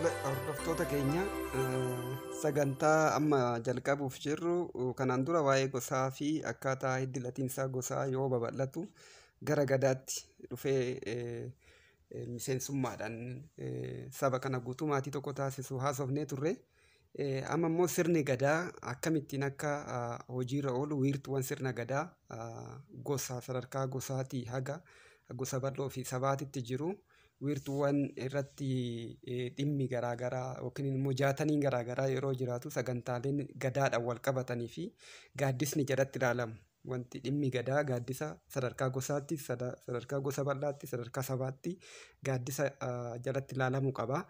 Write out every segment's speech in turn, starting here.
Hordoftoota keenya, sagantaa amma jalqabuuf jirru kanaan dura waa'ee gosaa fi akkaataa hiddi latiinsaa gosaa yoo babal'atu gara gadaatti dhufee miseensummaadhaan saba kana guutuu maatii tokko taasisu haasofnee turre. Amma immoo sirni gadaa akkamittiin akka hojiirra oolu, wiirtuuwwan sirna gadaa gosa sadarkaa gosaatii haga gosa bal'oo fi sabaatitti jiru, wiirtuuwwan irratti dhimmi garaagaraa yookiin immoo jaataniin garaagaraa yeroo jiraatu sagantaaleen gadaadhaan wal qabatanii fi gaaddisni jalatti ilaalamu. Wanti dhimmi gadaa gaaddisa sadarkaa gosaatti, sadarkaa gosa bal'aatti, sadarkaa sabaatti gaaddisa jalatti ilaalamuu qaba.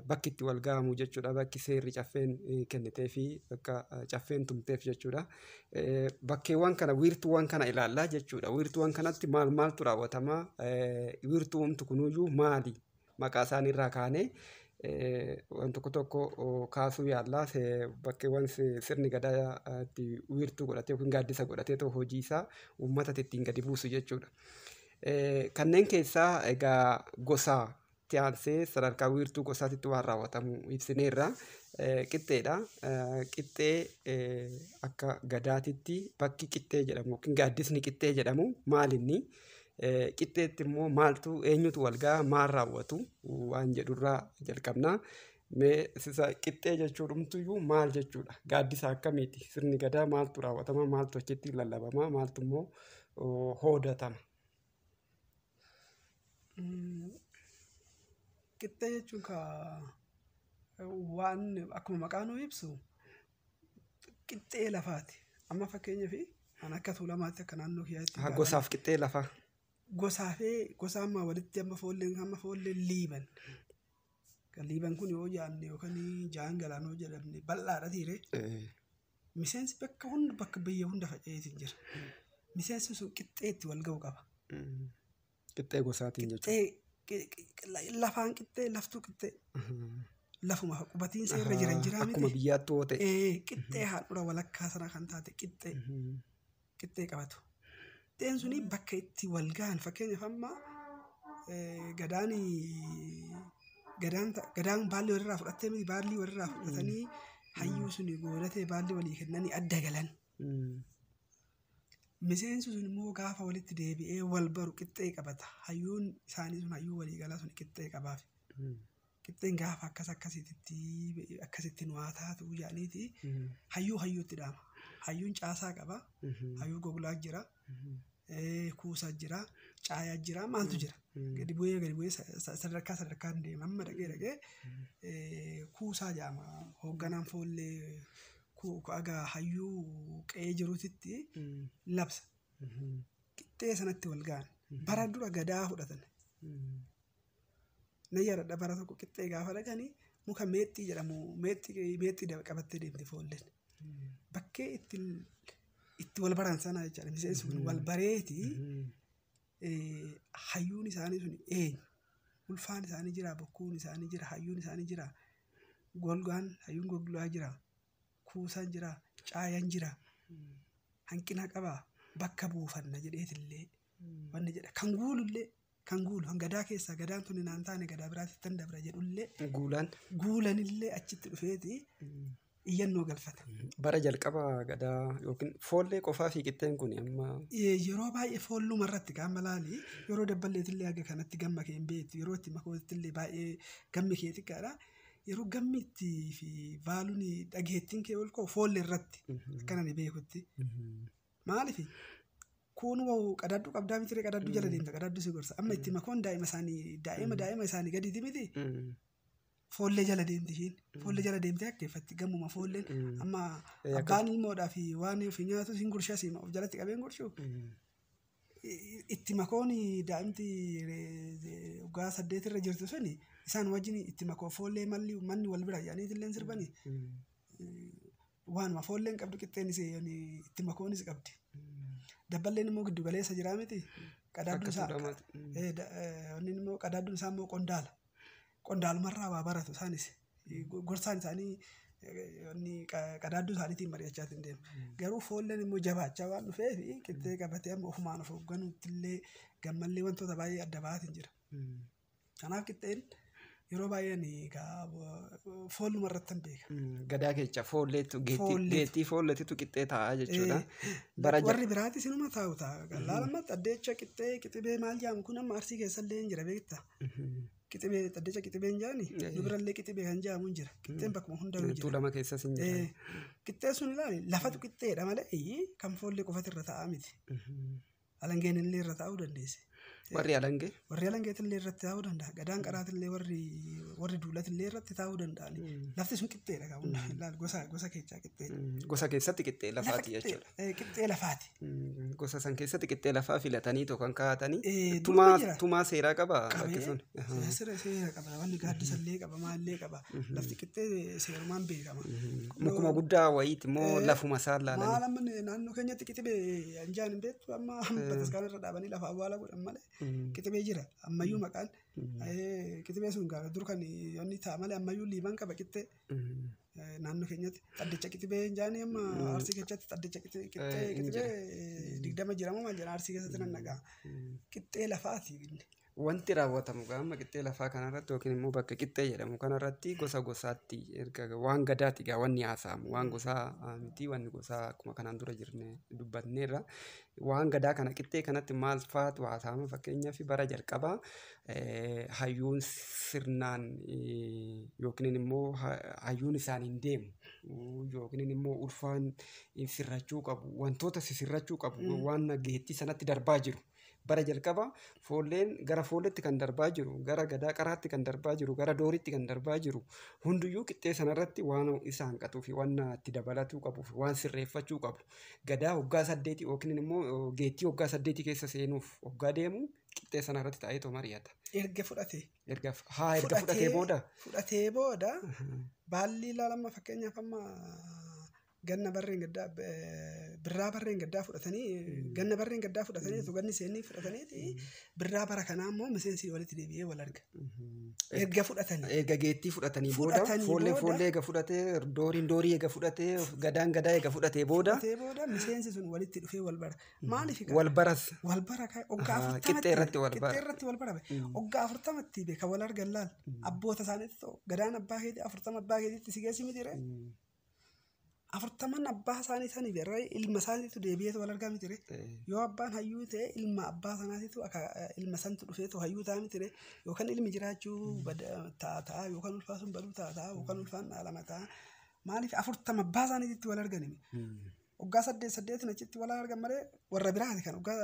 Bakki itti wal ga'amu jechuudha. Bakki seerri caffeen kennitee fi bakka caffeen tumteef jechuudha. Bakkeewwan kana, wiirtuuwwan kana ilaallaa jechuudha. Wiirtuuwwan kanatti maal maaltu raawwatama? Wiirtuun kunuyyuu maali? Maqaa isaaniirraa kaanee waan tokko tokko kaasuu yaallaa. Bakkeewwan sirni gadaa itti wiirtuu godhatee yookiin gaaddisa godhatee hojii isaa uummata ittiin gadi buusu jechuudha. Kanneen keessaa egaa gosa aansee sadarkaa wiirtuu gosaatitti waan raawwatamu ibsineerra. Qixxeedha. Qixxee akka gadaatitti bakki qixxee jedhamu yookiin gaaddisni qixxee jedhamu maalinni? Qixxeetti immoo maaltu, eenyutu wal ga'a, maal raawwatu waan jedhurraa jalqabna. Mee qixxee jechuudhumtuyyuu maal jechuudha? Gaaddisa akkamiiti? Sirni gadaa maaltu raawwatama? Maaltu achitti lallabama? Maaltu immoo hoodatama? Qixxee jechuun waan akkuma maqaan nuu ibsu qixxee lafaati. Amma fakkeenyaaf an akka Tuulamaatti, akka naannoo kiyyaatti. Gosaaf qixxee lafaa. Gosaa fi gosa amma walitti amma foolleen liiban. Kan liiban kun yoo jaanne yookaan jaan galaanoo jedhamne bal'aadha tiire. Miseensi bakka hunda, bakka biyya hunda faca'eetiin jira. Miseensi sun qixxeetti wal ga'u qaba. Qixxee gosaatiin jechuudha. Qixxee lafaan, qixxee laftuu, qixxee lafuma qubatiinsa irra jiran jiraa miti. Akkuma biyyaatti yoo ta'e. Qixxee haadhura walakkaa sana kan taate qixxee qabatu. Qixxeen suni bakka itti wal gahan. Fakkeenyaaf amma gadaan gadaan baalli walirraa fudhattee miti, baalli walirraa fudhatanii hayyuu suni goodatee baalli walii kennanii adda galan. Miseensi sun immoo gaafa walitti deebi'ee wal baru qixxee qabata. Hayyuun isaanii sun, hayyuu waliigalaa sun qixxee qabaaf. Qixxeen gaafa akkas akkasitti akkasitti nu haa taatu jedhaniiti hayyuu hayyuutti dhaama. Hayyuun caasaa qaba. Hayyuu goglaa jira. Kuusaa jira. Caayaa jira. Maaltu jira? Gadi bu'ee gadi bu'ee sadarkaa sadarkaan deema. Amma dhaqee dhaqee kuusaa jedhama. Hoogganaan foollee aga hayyuu qe'ee jiruutitti labsa. Qixxee sanatti wal ga'an. Bara dura gadaa fudhatan. Na yaadadha, bara tokko qixxee gaafa dhaqanii muka meexxii jedhamu, meexxii qabattee deemti foolleen. Bakkee itti wal baran sana jechaadha. Miseensi kun wal bareeti hayyuun isaanii sun eenyu? Ulfaan isaanii jira, bokkuun isaanii jira, hayyuun isaanii jira, golgaan hayyuun goglaa jira, kuusaan jira, caayaan jira. Hanqina qabaa, bakka buufanna jedheetillee wanni jedha. Kan guulullee, kan guulu kan gadaa keessaa gadaan tuni naan taane gadaa biraatti tan dabra jedhullee. Guulaan. Guulanillee achitti dhufeeti iyyannoo galfata. Bara jalqaba gadaa yookiin foollee qofaa fi qixxeen kun amma. Yeroo baay'ee foolluma irratti qaama laali, yeroo dabballeetillee haga kanatti gamma kee hin beektu, yeroo itti makootillee baay'ee gammi kee xiqqaadha. Yeroo gammi itti fi baaluun dhageettiin kee ol ka'u foollee irratti akkana ni beekutti. Maaliif kun qadadduu qabdaa miti, qadadduu jala deemta, qadadduu si gorsa. Amma itti makoon daa'ima isaanii daa'ima isaanii gadiiti miti. Foollee jala deemti ishiin. Foollee jala deemtee akkeeffatti gammuma foolleen. Amma abbaan ilmoodhaa fi waan ofii nyaatu siin gurshaa siima of jalatti qabeen gurshu. Itti makoon daa'imti waggaa 8 irra jirtu suni isaan wajjin itti makoo foollee malli manni wal bira jedhanii illee sirbanii. Waanuma foolleen qabdu qixxeenis itti makoonis qabdi. Dabballeen immoo giddu galeessa jiraa miti. Qadaadduun isaa immoo, qadaadduun isaa immoo qondaala. Qondaalumarraa waa baratu isaanis. Gorsaan isaanii qadaadduu isaaniitiin mari'achaa deemu. Garuu foolleen immoo jabaachaa waan dhufeef qixxee qabatee amma ofumaan of hoogganuutti illee gammallee wantoota baay'ee adda ba'aatiin jira. Kanaaf qixxeen Yeroo baay'ee ani foolluma irratti hin beeka. Gadaa keessa foolleetu geettii foolleetu qixxee taa'aa jechuudha. Warri biraatis inuma taa'u ta'a. Laalamma xaddeecha qixxee qixxibee maal jedhamu kun amma Arsii keessallee hin jira beektaa. Qixxibee xaddeecha qixxibee hin jedhani nu birallee qixxibee kan jedhamu hin jira. Qixxeen bakkuma hundaa hin jira. Tuulama keessas hin jira. Qixxee sun ilaali lafatu qixxeedha malee kan foollee qofatu irra taa'aa miti. Alangeen illee irra taa'uu dandeesse. Warri alangee? Warri alangeetillee irratti taa'uu danda'a. Gadaan qaraatillee warri duulatillee irratti taa'uu danda'ani. Lafti sun qixxeedha qabu. Ilaali gosa keessaa qixxeedha. Gosa keessatti qixxee lafaati jechuudha. Qixxee lafaati. Gosa san keessatti qixxee lafaa filatanii kan kaa'atanii. Tumaa seeraa qaba bakki sun. Seera qaba. Wanni gaaddisallee qaba maallee qaba. Lafti qixxee seerumaan beekama. Mukuma guddaa wayiiti immoo lafuma isaan laalanii. Maal amma naannoo keenyatti qixxee anjaan hin beektu amma bataskaana irra dhaabanii lafa awwaala godhan malee. Qixxibee jira ammayyuu maqaan qixxibee sun gaafa dur kan inni ta'a malee ammayyuu liiban qaba qixxee naannoo keenyatti xaddacha qixxibee hin jaanii amma Arsii keessatti xaddacha qixxibee 20 jira moo maal jedha Arsii keessatti nan dhaga'a qixxee lafaati. Wanti raawwatamu gama qixxee lafaa kanarratti yookiin immoo bakka qixxee jedhamu kanarratti gosa gosaatti erga waan gadaati gaa wanni haasa'amu waan gosaa miti wanni gosaa akkuma kanaan dura jirne dubbatneerra waan gadaa kana qixxee kanatti maal faatu haasa'ama fakkeenyaaf bara jalqabaa hayyuun sirnaan yookiin immoo hayyuun isaan hin deemu yookiin immoo ulfaan sirrachuu qabu wantoota sisirrachuu qabu waan geettii sanatti darbaa jiru. Bara jalqaba foolleen gara foolleetti kan darbaa jiru gara gadaa qaraatti kan darbaa jiru gara dooritti kan darbaa jiru hunduyyuu qixxee sanarratti waan isa hanqatuu fi waan itti dabalatuu qabuu fi waan sirreeffachuu qabu gadaa hoggaa 8 yookiin immoo geettii hoggaa 8 keessa seenuuf hoggaa deemu qixxee sanarratti taa'ee mari'ata. Erga fudhatee. Erga fudhatee booda. Fudhatee booda baalli ilaalama fakkeenyaaf amma ganna barreen gaddaa birraa barreen gaddaa fudhatanii ganna barreen gaddaa fudhatanii osoo ganni seenii fudhataniiti birraa bara kanaa immoo miseensi walitti deebi'ee wal arga. Erga fudhatanii. Erga geettii fudhatanii booda foollee foollee eega fudhatee dooriin doorii eega fudhatee gadaan gadaa eega fudhatee booda. Fudhatee booda miseensi sun walitti dhufee wal bara. Maaliif? Wal baras. Wal bara hoggaa 40. Qixxee irratti wal bara. Qixxee irratti wal bara. Hoggaa 40 beeka wal argan laal abboota isaaniitti ta'u gadaan abbaa keetii 40 abbaa keetiitti si geessi miti ree. 40 abbaa isaanii sanii birraa ilma isaaniitu deebi'eetu wal argaa miti ree. Yoo abbaan hayyuu ta'e ilma abbaa sanaatitu ilma santu dhufeetu hayyuu ta'a miti ree. Yookaan ilmi jiraachuu ta'a yookaan ulfaa sun baduu ta'a yookaan ulfaan dhaalama ta'a. Maaliif 40 abbaa isaaniitti wal argani? Hoggaa 8 8 achitti wal argan malee warra biraati kan hoggaa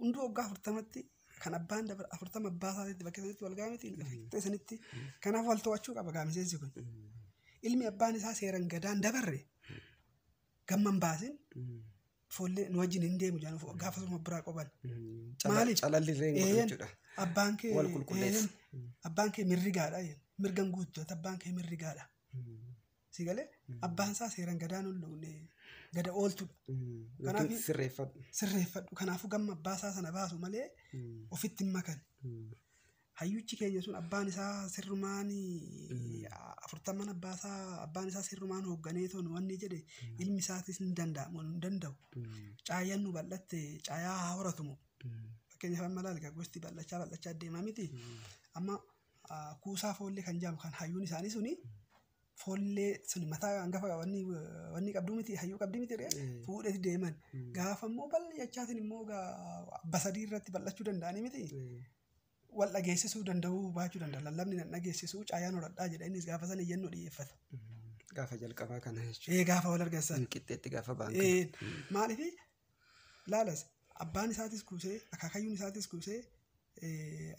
hunduu hoggaa 40tti kan abbaan dabara 40 abbaa isaaniitti bakka sanitti wal gaa miti qixxee sanitti. Kanaaf wal to'achuu qaba gaa miseensi kun. Ilmi abbaan isaa seeraan gadaan dabarre gamman baasin foollee nu wajjin hin deemu jedhan gaafasuma biraa qoban. Maaliif? Calalli irree hin godhu jechuudha. Abbaan kee wal qulqulleessa. Abbaan kee mirrigaadha mirgan guuttota abbaan kee mirrigaadha. Si galee abbaan isaa seeraan gadaan hin loone gada ooltudha. Kanaaf sirreeffadhu. Sirreeffadhu kanaafuu gamma abbaa isaa sana baasu malee ofitti hin makan. Hayyuchi keenya sun abbaan isaa sirrumaan 40 abbaa isaa abbaan isaa sirrumaan hoogganee toon wanni jedhe ilmi isaatis hin danda'amu hin danda'u. Caayaan nu bal'atte caayaa haa horatumu. Fakkeenyaaf amma ilaali gosti bal'achaa bal'achaa deemaa miti. Amma kuusaa foollee kan jedhamu kan hayyuun isaanii suni foollee sun mataa hangafa wanni qabduu miti hayyuu qabdii miti fuudheeti deeman. Gaafa immoo bal'achaatiin immoo abba sadii irratti bal'achuu danda'anii miti. Wal dhageessisuu danda'uu baachuu danda'a. Lallabni nan dhageessisuu caayaan horadhaa jedha innis gaafa sana iyyannoo dhiyeeffata. Gaafa jalqabaa kana jechuudha. Gaafa wal argan sana. Qixxeetti gaafa ba'an. Maaliif laalas abbaan isaatis kuusee akaakayyuun isaatis kuusee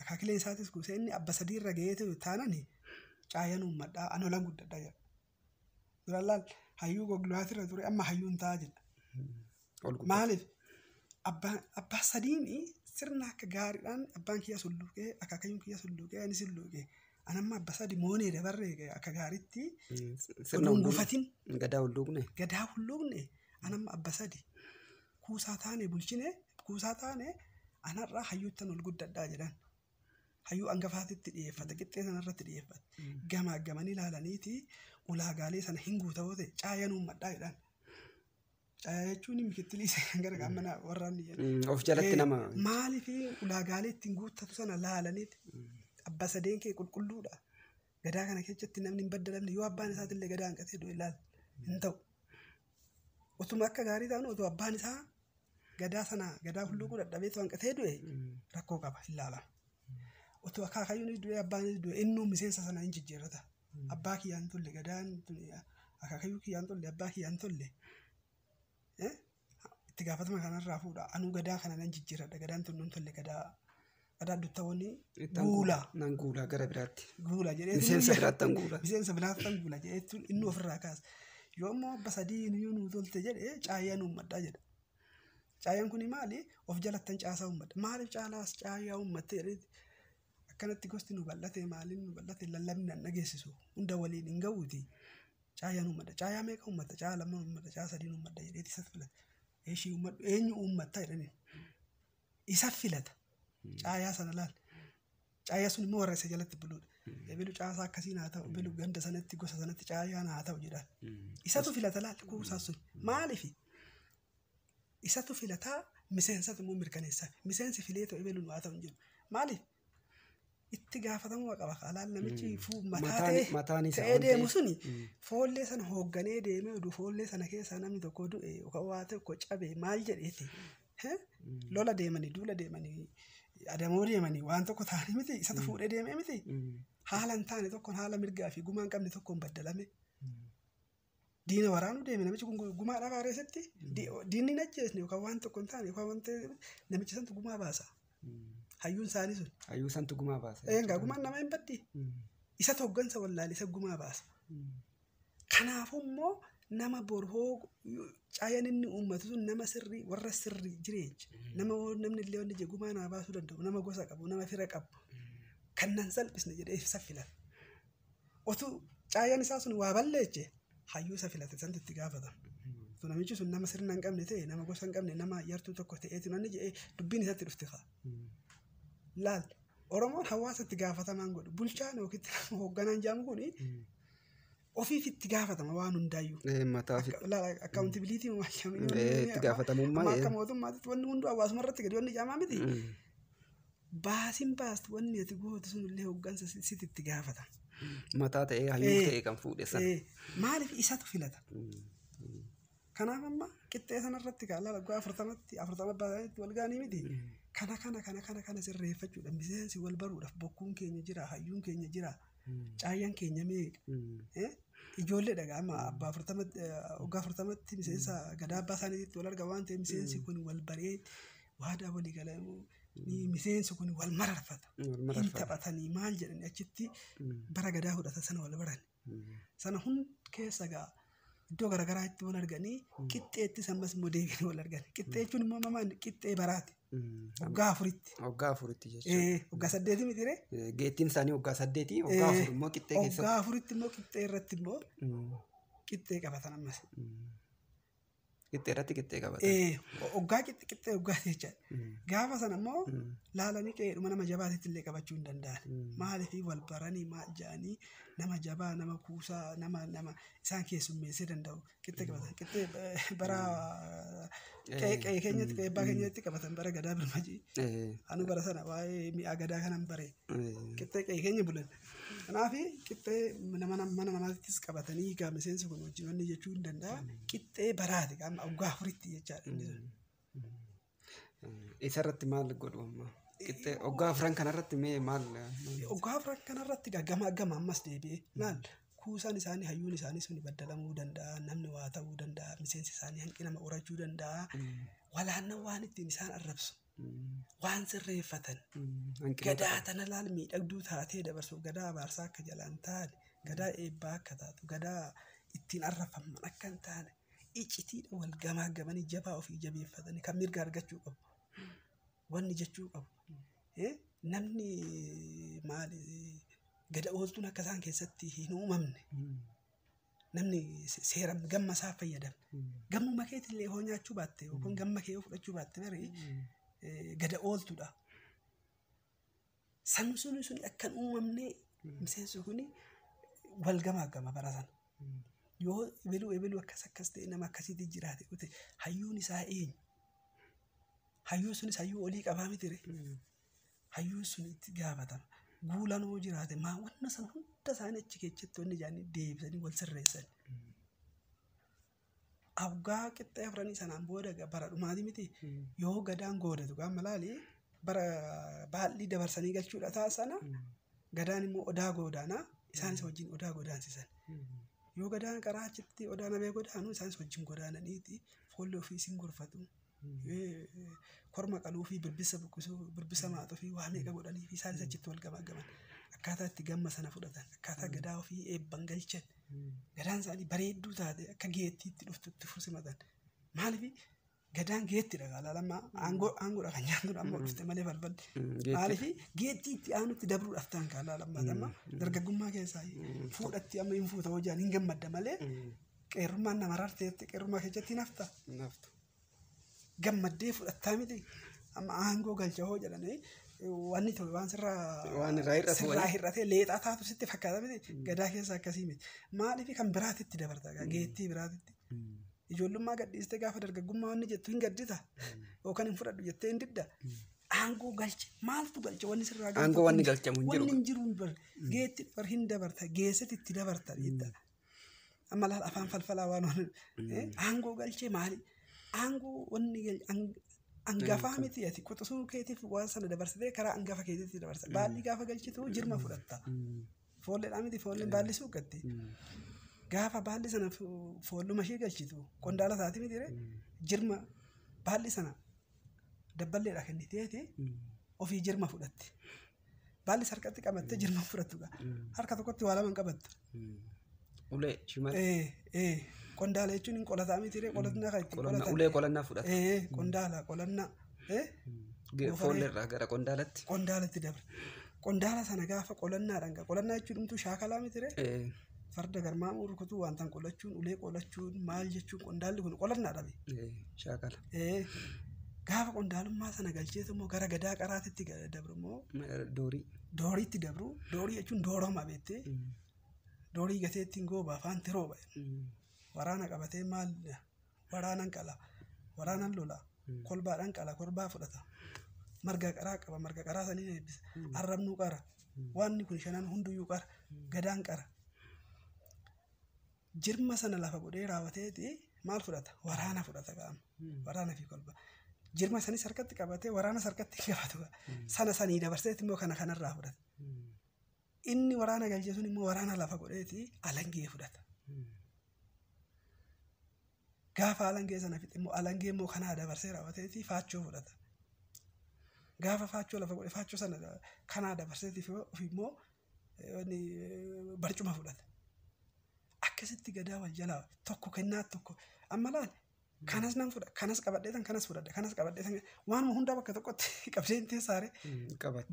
akaakileen isaatis kuusee inni abba sadii irra ga'ee ta'u taanani caayaan uummadhaa ani olan guddadhaa jedha. Duraan laal hayyuu goglaatirra ture amma hayyuun ta'a jedha. Maaliif abbaa sadiin sirna akka gaariidhaan abbaan kiyya sulluuqee akaakayyuun kiyya sulluuqee ani sulluuqee anamma abba sadi moonee dabarree akka gaariitti oduun gufatin gadaa hulluuqne gadaa hulluuqne anamma abba sadi kuusaa taane bulchine kuusaa taane anarraa hayyuuttan ol guddadhaa jedhan hayyuu hangafaatitti dhiyeeffata qixxee sanarratti dhiyeeffata gamaa gamanii ilaalaniiti ulaagaalee sana hin guutawoo ta'e caayaan uummadhaa jedhan. Caayaa jechuun mikittilii gara gaamana warraan Of jalatti nama. Maaliif ulaagaalee ittiin guuttatu sana laalaniiti abba sadeen kee qulqulluudha. Gadaa kana keessatti namni hin baddalamne yoo abbaan isaatillee gadaa hanqatee du'e ilaal hin ta'u. Otuma akka gaarii ta'an otoo abbaan isaa gadaa sana gadaa hulluuquu dadhabee hanqatee du'e rakkoo qaba hin laalama. Otoo akaakayyuunis du'e abbaanis du'e innuu miseensa sana hin jijjiirrata. Abbaa kiyyaan tolle gadaan akaakayyuu kiyyaan tolle abbaa kiyyaan tolle itti gaafatama kanarraa fuudha. Anuu gadaa kana nan jijjiirradha gadaan tun nun tolle gadaa gadaa duttawwan guula. Nan guula gara biraatti. Guula jedhee. Miseensa biraatti nan guula. Miseensa biraatti nan guula jedhee inni ofirraa kaasa. Yoo immoo abba sadii iyyuu nuu tolte jedhee caayaa uummadhaa jedha. Caayaan kun maali? Of jalattan caasaa uummadha. Maaliif caalaas caayaa uummatte jedhee akkanatti gosti nu bal'ate maaliin nu bal'ate lallabni nan dhageessisu hunda waliin hin ga'uuti. Caayaan uummadha. Caayaa meeqa uummatta? Caayaa lama uummadha. Caayaa sadiin uummadha jedhee isa filata. Eeshii uummadhu eenyu uummatta jedhanii isa filata. Caayaa sana laal. Caayaa sun immoo warra isa jalatti buluudha. Ebilu caasaa akkasiin haa ta'u, ebilu ganda sanatti gosa sanatti caayaan haa ta'u jedhaan. Isatu filata laal kuusaa sun. Maaliifi? Isatu filataa miseensatu immoo mirkaneessa. Miseensi filee ta'u ebilu haa ta'u hin jedhu. Maaliif? Itti gaafatamuu qaba. Laal namichi mataa ta'ee deemu suni foollee sana hoogganee deemee oduu foollee sana keessaa namni tokko du'e yookaan waa tokko cabe maal jedheeti. Lola deemanii duula deemanii adamoo deemanii waan tokko ta'anii miti isatu fuudhee deemee miti. Haala hin taane tokkoon haala mirgaa fi gumaa hin qabne tokkoon baddalame. Diina waraanuu deeme namichi kun gumaa dhabaa reessatti diinni hin ajjeesne yookaan waan tokko hin taane yookaan waan namichi santu gumaa baasa. Hayyuun isaanii sun. Hayyuu santu gumaa baasa. Egaa gumaan namaa hin baddi. Isa hooggansa wallaale isa gumaa baasa. Kanaafuu immoo nama borhoo caayaan inni uummatu sun nama sirrii warra sirrii jireenya nama namni illee wanni jedhu gumaa naa baasuu danda'u nama gosa qabu nama fira qabu kan nan salphisne jedhee isa filata. Otuu caayaan isaa sun waa balleeche hayyuu isa filate santu itti gaafatama. Namichi sun nama sirna hin qabne ta'e nama gosa hin qabne nama yartuu tokko ta'eeti namni jedhee dubbiin isatti dhufte fa'a. Laal Oromoon hawaasa itti gaafatamaan godhu bulchaan yookiin hoogganaan jedhamu kuni ofiif itti gaafatama waan hundaayyuu. Akkaawuntibiliitii itti gaafatamummaa. Akka mootummaatti wanni hunduu hawaasuma irratti gadi wanni jaamaa miti. Baasiin baastu wanni ati gootu sun illee hooggansa sitti itti gaafatama. Mataa ta'ee hayyuu ta'ee kan fuudhe sana. Maaliif isatu filata? Kanaaf amma qixxee sanarratti kaala waggaa 40 baasanitti wal ga'anii miti. Kana kana kana kana kana sirreeffachuudha. Miseensi wal baruudhaaf bokkuun keenya jira, hayyuun keenya jira, caayyaan keenya meeqa. Ijoollee dhagaa amma abbaa waggaa 40tti miseensa gadaa abbaa isaaniitti wal arga waan ta'eef miseensi kun wal baree waadaa walii galamuu miseensi kun wal mararfata. Hin taphatanii maal jedhanii achitti bara gadaa fudhatan sana wal baran. Sana hund keessa gaa iddoo garaagaraatti wal arganii qixxeettis ammas immoo deebiin wal argan. Qixxee jechuun immoo mamaan qixxee baraati. Waggaa 4tti. Waggaa 4tti jechuudha. Waggaa 8 miti ree? Geettiin isaanii waggaa 8 waggaa 4 immoo qixxee keessatti. Waggaa 4tti immoo qixxee irratti immoo qixxee qabatan ammas. Qixxee irratti qixxee qabatan. Waggaa qixxee waggaa jechaadha. Gaafa sana immoo laalanii qe'eedhuma nama jabaatitti illee qabachuu hin danda'an. Maaliif wal baranii maal jedhanii nama jabaa nama kuusaa nama nama isaan keessummeessee danda'u qixxee qabatan. Qixxee bara qe'ee keenyatti qe'ee abbaa keenyatti qabatan bara gadaa birmajii. Anu bara sana waa'ee mi'a gadaa kanan bare. Qixxee qe'ee keenya bulan. Kanaaf qixxee mana namaattis qabatanii egaa miseensi kun wajjin wanni jechuu hin danda'a. Qixxee baraati qaama waggaa 4tti jechaadha inni sun. Isarratti maal godhu amma? Qixxee waggaa 4 kanarratti mee maal? Waggaa 4 kanarratti gama gama ammas deebi'ee maal kuusaan isaanii hayyuun isaanii sun baddalamuu danda'a namni waa ta'uu danda'a miseensi isaanii hanqina horachuu danda'a walaanna waan ittiin isaan arrabsu waan sirreeffatan gadaa tana laal miidhagduu taatee dabarsuuf gadaa abaarsaa akka jalaan taane gadaa eebbaa akka taatu gadaa ittiin arrafaman akka hin taane iccitiidha wal gamaa gamanii jabaa ofii jabeeffatanii kan mirga argachuu qabu wanni jechuu qabu. Namni maali gada ooltuun akka isaan keessatti hin uumamne namni seera gamma isaa fayyadamne gammuma keetillee hoo nyaachuu baatte yookaan gamma kee fudhachuu baatte bari gada ooltuudha. San sun sun akka hin uumamne miseensi kun wal gamaa gama bara sana. Yoo ebeluu ebeluu akkas akkas ta'e nama akkasiitti jiraate ute hayyuun isaa eenyu? Hayyuun sunis hayyuu olii qabaa miti ree? Hayyuun sun itti gaafatama. Guulaan hoo jiraate maa wanna sana hunda isaanii achi keessatti wanni ijaanii deebisanii wal sirreessan. Awgaa qixxee afranii sanaan booda bara dhumaati miti yoo gadaan goodatu gaama laali bara baallii dabarsanii galchuudha taasisana gadaan immoo odaa goodaanaa isaanis wajjin odaa godaansisan. Yoo gadaan karaa achitti odaa nabee godaanu isaanis wajjin godaananiiti foollee ofii isin gorfatu. Korma qaluu fi birbisa buqqisuu birbisa maaxuu fi waa meeqa godhanii fi isaanis achitti wal gamagaman. Akkaataa itti gamma sana fudhatan akkaataa gadaa ofii eebban galchan gadaan isaanii bareedduu taate akka geettiitti dhuftutti simatan. Maaliif gadaan geettidha gaalaa aangoodha kan nyaatudha amma dhufte malee balballi. Maaliif geettii itti aanutti dabruudhaaf ta'an kaalaa lammaata amma dargaggummaa keessaa fuudhatti amma hin fuuta hojaan hin gammadda malee qeerrummaan nama rarteetti qeerrummaa keessatti hin hafta. Gammaddee fudhattaa miti amma aangoo galcha hoo jedhanii wanni ta'e waan sirraa hir'atee leexaa taatu sitti fakkaata miti gadaa keessa akkasii miti. Maaliif kan biraatitti dabarta geettii biraatitti. Ijoollummaa gadhiistee gaafa dargaggummaa wanni jettu hin gaddita yookaan hin fudhadhu jettee hin didda. Aangoo galche maaltu galche wanni sirraa galche. Aangoo wanni galchamu hin jiru. Wanni hin jiru bar geetti bar hin dabarta geessatti itti dabarta jetta. Amma laal afaan falfalaa waan aangoo galche maali? Aangoo wanni hangafaa miti ati quxisuu keetiif waan sana dabarsitee karaa hangafa keetiitti dabarsa. Baalli gaafa galchitu jirma fudhatta. Foolleedhaa miti foolleen baalli suuqatti. Gaafa baalli sana foolluma ishee galchitu qondaala taati miti jirma baalli sana dabballeedha kenniteeti ofii jirma fudhatti. Baalli harkatti qabattee jirma fudhattu harka tokkotti waa lama hin qabattu. Ulee shimala. Qondaala jechuun hin qolataa miti qolatnaa kan ittiin qolatan. Ulee qolannaa fudhata. Qondaala qolannaa. Foolleerraa gara qondaalatti. Qondaalatti dabre. Qondaala sana gaafa qolannaadhaan qolannaa jechuun dhumtuu shaakalaa miti Farda garmaamuu rukutuu wantaan qolachuun ulee qolachuun maal jechuun qondaalli kun qolannaa dhabe. Shaakala. Gaafa qondaalummaa sana galcheetu immoo gara gadaa qaraatitti dabru immoo. Doorii. Dooriitti dabru. Doorii jechuun dooroma beektee. Doorii gateettiin gooba afaan tirooba. Waraana qabatee maal waraanan qala waraanan lola kolbaadhaan qala kolbaa fudhata. Marga qaraa qaba marga qaraa sanii eebbisa. Arrabnuu qara. Waanni kun shanan hunduyyuu qara. Gadaan qara. Jirma sana lafa godhee raawwateeti maal fudhata? Waraana fudhata qaama. Waraana fi kolba. Jirma sanis harkatti qabatee waraanas harkatti qabatu. Sana sanii dabarseeti immoo kana kanarraa fudhata. Inni waraana galchee sun immoo waraana lafa godheeti alangee fudhata. Gaafa alangee sana fixe immoo alangee immoo kanaa dabarsee raawwateeti faachoo fudhata. Gaafa faachoo lafa godhe faachoo sana kanaa dabarseeti ofii immoo barcuma fudhata. Akkasitti gadaa wal jalaa tokko kennaa tokko amma laal kanas nan fudha kanas qabadhee kanas fudhadha kanas qabadhee waanuma hundaa bakka tokkotti qabdee hin teessaare.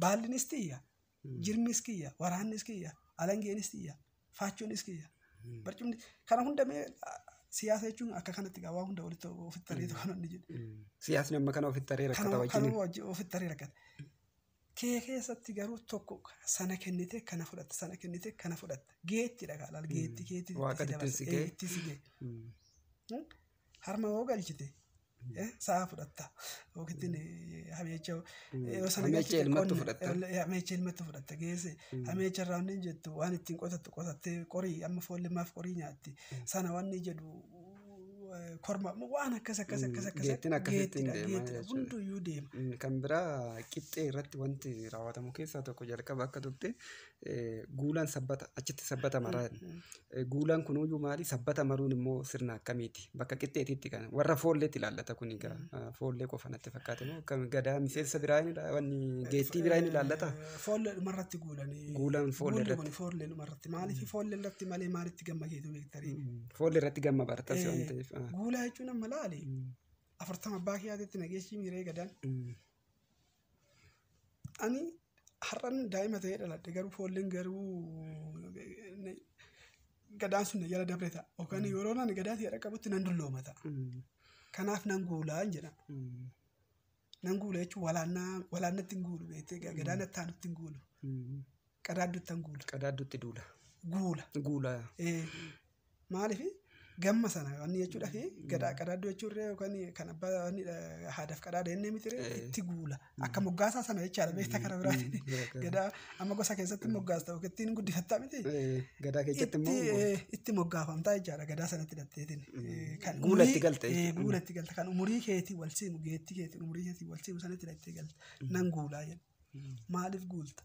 Baallinis xiyya jirmis kiyya waraannis kiyya alangeenis xiyya faachoonis kiyya barcumni kana hunda mee siyaasa jechuun akka kanatti waa hunda walitti ofitti ariitu kan inni jedhu. Siyaasni amma kana ofitti aree rakkata wajjin. Kanuma ofitti aree rakkata. Kee keessatti garuu tokko sana kennite kana fudhatta sana kennite kana fudhatta geettidha kaalaal geetti keetti itti si ga'e. Harma hoo galchite sa'a fudhatta yookiin hameecha yoo sana galchite ilmattu fudhatta. Hameecha ilmattu fudhatta geesse hameecha irraa wanni jettu waan ittiin qotattu qotattee qorii amma foollimmaaf qorii nyaatti sana wanni jedhu korma waan akkas akkas akkas akkas Geettiin akkasittiin deema jechuudha. Hunduyyuu deema. Kan biraa qixxee irratti wanti raawwatamu keessaa tokko jalqaba akka turte guulaan sabbata achitti sabbata maraa. Guulaan kunuyyuu maali sabbata maruun immoo sirna akkamiiti bakka qixxeetitti kan warra foolleetti ilaallata kun egaa foollee qofa natti fakkaate moo gadaa miseensa biraa wanni geettii biraa ni ilaallata. Foollee dhumarratti guulanii. Guulaan foollee irratti. Guulli kun foollee dhumarratti maaliif foollee irratti malee maalitti gamma keetu beektarii. Foollee irratti gamma baratas waan ta'eef. Guulaa jechuun amma laali 40 abbaa kiyyaatitti nageessii miiree gadaan. Ani har'an daa'ima ta'ee dhaladhe garuu foolleen garuu gadaan sun jala dabre ta'a. Yookaan yeroo ani gadaa ta'e qabutti nan dullooma ta'a. Kanaaf nan guulaa jedha. Nan guula jechuun walaannatti hin guulu beektee gadaan attaanutti hin guulu. Qadaaddutti hin guulu. Qadaaddutti duula. Guula. Guula. Maaliif Gamma sana wanni jechuudha fi gadaa qadaadduu jechuurree yookaan kan abbaa wanni haadhaaf qadaada jennee miti ree itti guula. Akka moggaasaa sana jechaadha beektaa karaa biraatiin. Gadaa amma gosa keessatti moggaasta yookiin ittiin guddifattaa miti. Gadaa keessatti immoo Itti moggaafamtaa jechaadha gadaa sanatti hidhatteetiin. Kan Guula itti galte jechuudha. Guula itti galta kan umurii keetii wal simu geettii keetiin umurii keetii wal simu sanatti hidhattee galta. Nan guulaa jedha. Maaliif guulta?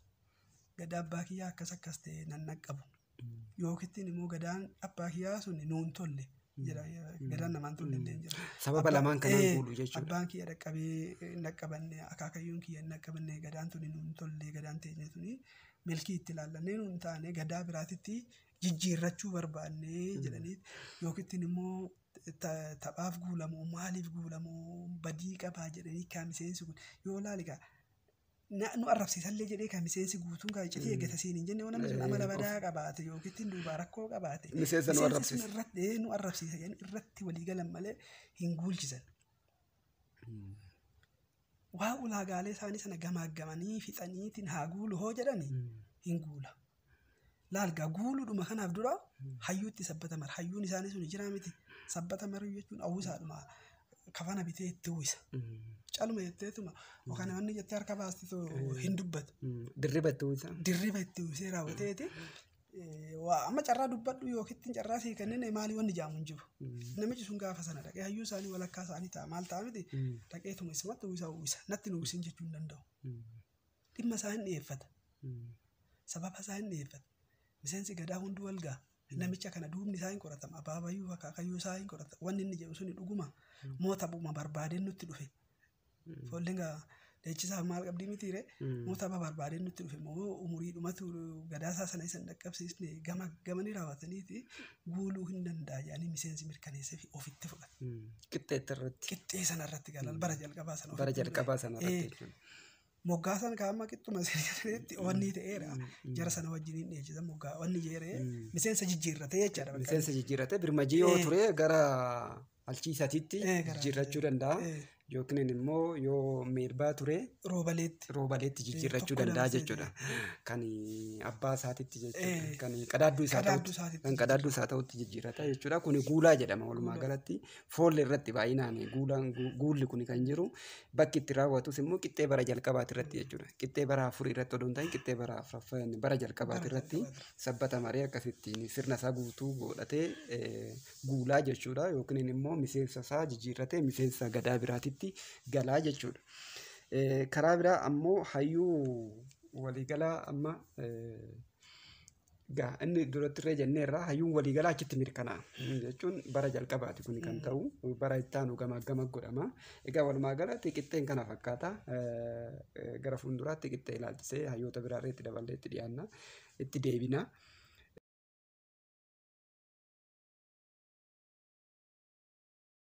Gadaa abbaa kiyyaa akkas akkas ta'e nan naqqabu. Yookiin immoo gadaan abbaa kiyyaa sun nuun tolle jedha. Gadaan namaan tolle illee jira. Sababa lamaan kanaan guulu jechuudha. Abbaan kiyya dhaqqabee hin dhaqqabanne akaakayyuun kiyya hin dhaqqabanne gadaan tuni nuun tolle gadaan teenye tuni milkii itti ilaallannee nuun taane gadaa biraatitti jijjiirrachuu barbaanne jedhanii yookiin immoo taphaaf guulamoo maaliif guulamoo badii qabaa jedhanii kan miseensi kun yoo laali gaa nu arrabsiisallee jedhee kan miseensi guutuun kan iccitii eeggata siin hin jenne namni sun amala badaa qabaate yookiin duuba rakkoo qabaate. Miseensa nu arrabsiisa. Irratti nu arrabsiisa jedhanii irratti walii galan malee hin guulchisan. Waa ulaagaalee isaanii sana gamaaggamanii fixaniitiin haa guulu hoo jedhani hin guula. Laalgaa guuluudhuma kanaaf dura hayyuutti sabbata mara. Hayyuun isaanii sun jira miti. Sabbata maruu jechuun hawwisaadhuma kafana bitee itti uwwisa. Caluma jetteetuma yookaan wanni jettee harka baastetu hin dubbatu. Dirriba itti uwwisa. Dirriba itti uwwisee raawwateeti. Amma carraa dubbadhu yookiin carraa sii kennine maalii wanni jaamu hin jiru. Namichi sun gaafa sana dhaqee hayyuu isaanii walakkaa isaanii ta'a maal ta'a miti dhaqeetuma isumatti uwwisa uwwisa natti nu uwwisin jechuu hin danda'u. Dhimma isaa hin dhiyeeffata. Sababa isaa hin dhiyeeffata. Miseensi gadaa hunduu wal ga'a. Namicha kana duubni isaa hin qoratama. Abaabayyuu akaakayyuu isaa hin qoratama. Wanni inni jedhu suni dhuguma moo taphuma barbaadeen nutti dhufe. Foolleen gaa leenchisaaf maal qabdii miti ree moo tapha barbaadeen nutti dhufe moo umuriidhumatu gadaasaa sana isa hin dhaqqabsiisne gama gamanii raawwataniiti guuluu hin danda'a jedhanii miseensi mirkaneessee fi ofitti fudhata. Qixxeetti irratti. Qixxee sana irratti galan bara jalqabaa sana. Bara jalqabaa sana irratti jechuudha. Moggaasan kaa'ama qixxuma sirriitti wanni ta'eera. Jara sana wajjin hin dheechisa moggaa wanni jeeree miseensa jijjiirratee jechaadha. Miseensa jijjiirratee birmajii yoo ture gara alchiisaatiitti jijjiirrachuu danda'a. Yookiin immoo yoo meelbaa ture Roobaleetti. roobaleetti jijjiirrachuu danda'a jechuudha. Kan abbaa isaatiitti jechuudha. Kan qadaadduu isaa ta'utti kan qadaadduu isaa ta'utti jijjiirrata jechuudha. Kuni guulaa jedhama walumaa galatti. Foollee irratti baay'inaan guulaan guulli kun kan jiru bakki itti raawwatus immoo qixxee bara jalqabaati irratti jechuudha. Qixxee bara afurii irratti odoo hin ta'in qixxee bara afuraffaa bara jalqabaati irratti sabbata maree akkasittiin sirna isaa guutuu godhatee guulaa jechuudha. Yookiin immoo miseensa isaa jijjiirratee miseensa gadaa biraatitti galaa jechuudha. Karaa biraa ammoo hayyuu waliigalaa amma gaa inni duratti irree jenneerra hayyuun waliigalaa achitti mirkanaa'a jechuun bara jalqabaati kun kan ta'u bara itti aanu gamaa gama godhama. Egaa walumaa galatti qixxeen kana fakkaata. Gara fuulduraatti qixxee ilaalchisee hayyoota biraarree itti daballee itti dhiyaanna itti deebina.